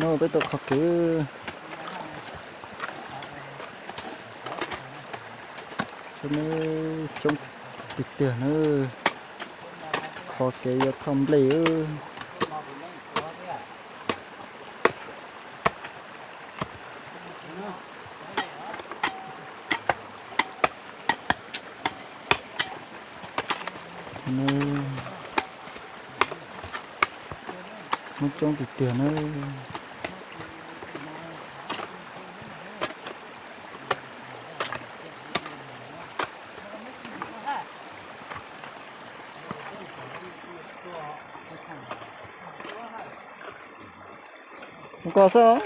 No peb tuaj kho kev. Coob tiag tiag na. Kho kev yuav thauj nplej. Muaj coob tiag tiag na. Koj xwb.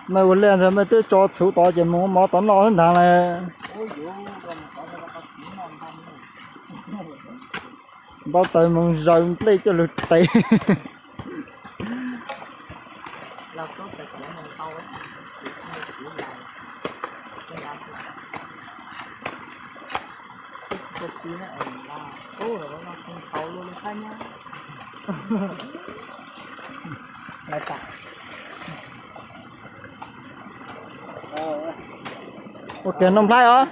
Mej ua liaj ntawd mej twb tso txhuv tod ces mus ua mov tod noj xwb ntag las. Npau taws mus zaws nplej coj lug tes. Ua kiag Nuj Nplhaib os.